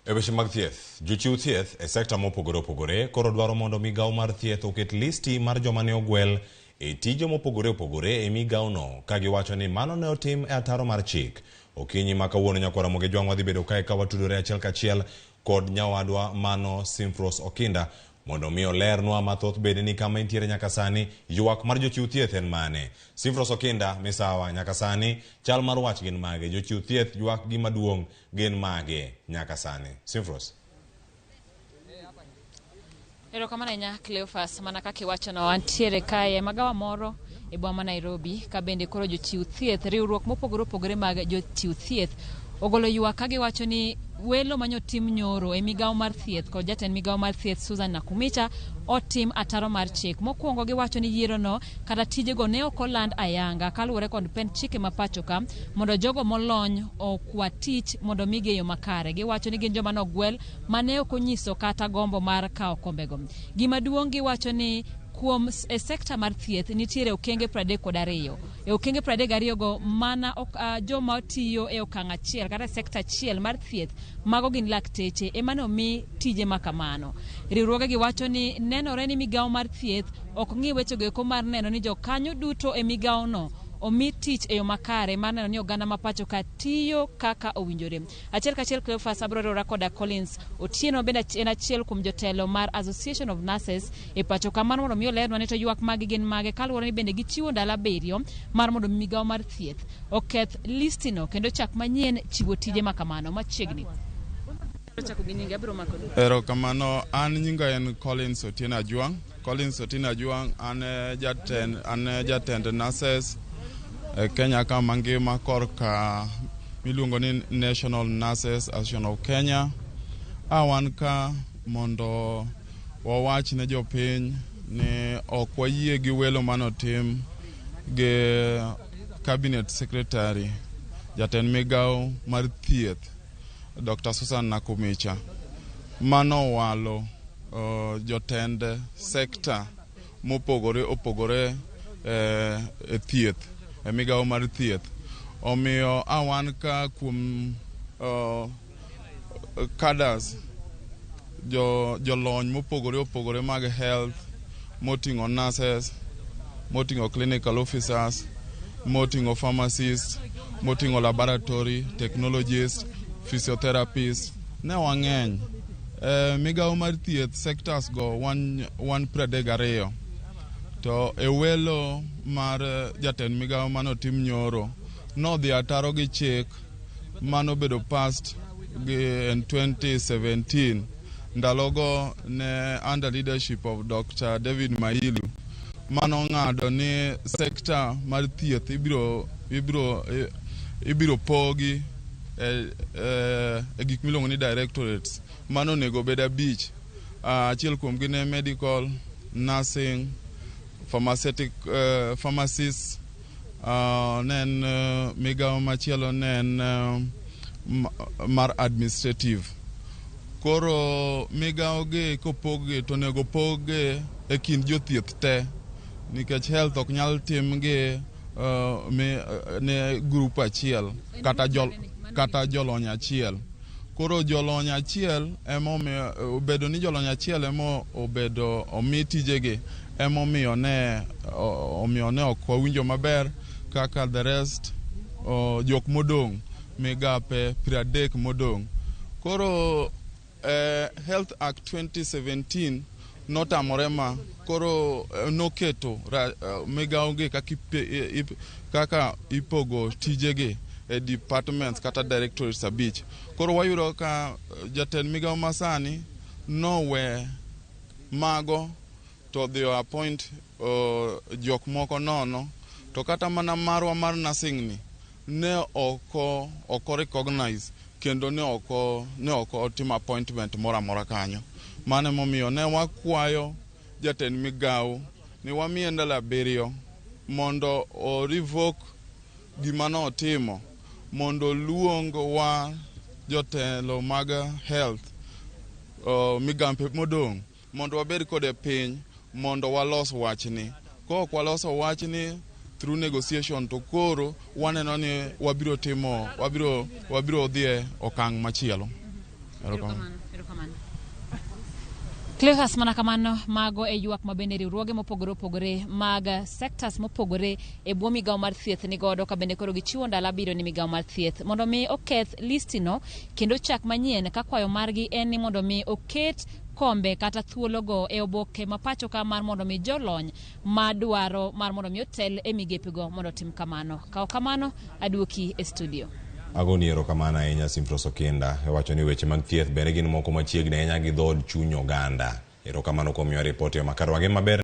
E weche mag thieth, jochiw thieth e sekta mopogore opogore koro dwaro mondo migawo mar thieth oket listi mar joma ne ogwel e tije mopogore opogore e migawono ka giwacho ni mano ne otim e ataro mar chik. Okinyi ma kawuono nyakwar Ramogi Jwang' wadhi bedo kae ka watudore achiel kachiel kod nyawadwa mano Simfros Okinda mondo mi olernwa mathoth bende ni kama intiere nyaka sani ywak mar jochiw thieth en mane. Simfros Okinda, misawa, nyaka sani chal mar wach gin mage? Jochiw thieth ywak gi maduong' gin mage nyaka sani? Simfros. Erokamano ahinya Cleophas, mana kaka iwachono, antiere kae e magawa moro e boma ma Nairobi ka bende koro jochiw thieth, riwruok mopogore opogore mag jochiw thieth ogolo ywak ka giwacho ni welo manyotim nyoro e migawo mar thieth kod jatend migawo mar thieth Susan Nakhumicha otim ataro mar chik. Mokwongo giwacho ni yierono kata tijego ne ok oland ayanga kaluwore kod pend chike ma pacho ka mondo jogo molony okwa tich mondo omigi e yo makare. Giwacho ni gin joma nogwel mane ok onyiso kata gombo mar kawo kombego. Gima duong' giwacho ni kuom e sekta mar thieth nitiere okenge 32. E okenge 32 go mana joma tiyo e okang' achiel kata e sekta achiel mar thieth mago gin lakteche ema ne omi tije ma kamano. Riwruoge gi wacho ni nenore ni migawo mar thieth ok ng'i wechego eko mar neno ni jokanyo duto e migawono omi tich e yo makare mar neno ni oganda ma pacho ka tiyo kaka owinjore. Achiel kachiel Cleophas abiro riwora koda Collins Otieno bende en achiel kuom jotelo mar Association of Nurses e pacho ka mar mondo mi olernwa ni to ywak magi gin mage kaluwore ni bende gichiwo ndalo 7 mar mondo migawo mar thieth oketh listino kendo chak manyien chiwo tije ma kamano machiegni. Erokamano, an nyinga en Collins Otieno Ajwang'. Collins Otieno Ajwang' an jatend, an jatend nurses e Kenya ka mangima korka miluongo ni National Nurses Association of Kenya. A wan ka mondo wawach ne jopiny ni ok wayie gi welo manotim gi Cabinet Secretary, jatend migawo mar thieth Dr. Susan Nakhumicha manowalo jotend sekta mopogore opogore e thieth e migawo mar thieth. Omiyo a wan ka kuom cadres jolony mopogore opogore mag health moting'o nurses, moting'o clinical officers, moting'o pharmacists, moting'o laboratory technologists, physiotherapists, ne wang'eny. Migawo mar thieth sectors go wan 32. To e welo mar jatend migawo manotim nyoro nodhi ataro gi chik manobedo passed gi in 2017 ndalogo ne under leadership of Dr. David Mailu manong'ado ni sekta mar thieth ibiro pogi e gik miluongo ni directorates mano onego bed 5. Achiel kuomgi ne medical, nursing, pharmaceutic, pharmacists, ne en migawo machielo ne en mar administrative. Koro migawo gi kopog gi to onego pog gi e kind jothieth te nikech health ok nyal tim gi ne group achiel kata jolony achiel. Koro jolony achiel emomiyo obedo ni jolony achiel emo obedo omi tijegi emomiyo ne omiyo ne ok wawinjo maber kaka the rest jok modong' migape 30 modong'. Koro Health Act 2017 notamore ma koro noketo migawo gi kaka ipogo tijegi e departments kata directorates 5. Koro wayudo ka jatend migawo masani nowe mago to odhi o appoint jok moko nono to kata mana marwa mar nursing ni ne ok recognize kendo ne ok otimo appointment moro amora kanyo. Mano emomiyo ne wakwayo jatend migawo ni wamiye ndalo 7 mondo o revoke gima notimo mondo oluong wa jotelo mag health migampe modong' mondo wabed kode piny mondo walos wachni. Ka ok waloso wachni through negotiation to koro waneno ni wabiro timo wabiro dhi e okang' machielo. Erokamano. Erokamano. Cleophas, mana kamano mago e ywak ma bende riwruoge mopogore opogore mag sectors mopogore e bwo migawo mar thieth ni godo ka bende koro gichiwo ndalo abiriyo ni migawo mar thieth mondo mi oketh listino kendo chak manyien ka kwayo margi en ni mondo mi oket kombe kata thuologo e oboke ma pacho ka mar mondo mi jolony madwaro mar mondo mi otel e migepego mondo otim kamano. Ka ok kamano, aduoki e studio. Agoni erokamano ahinya Simfros Okinda. Iwacho ni weche mag thieth bende gin moko machiegni ahinya gi dhood chuny oganda. Erokamano kuom miyowa ripot e yo makare. Wangima maber.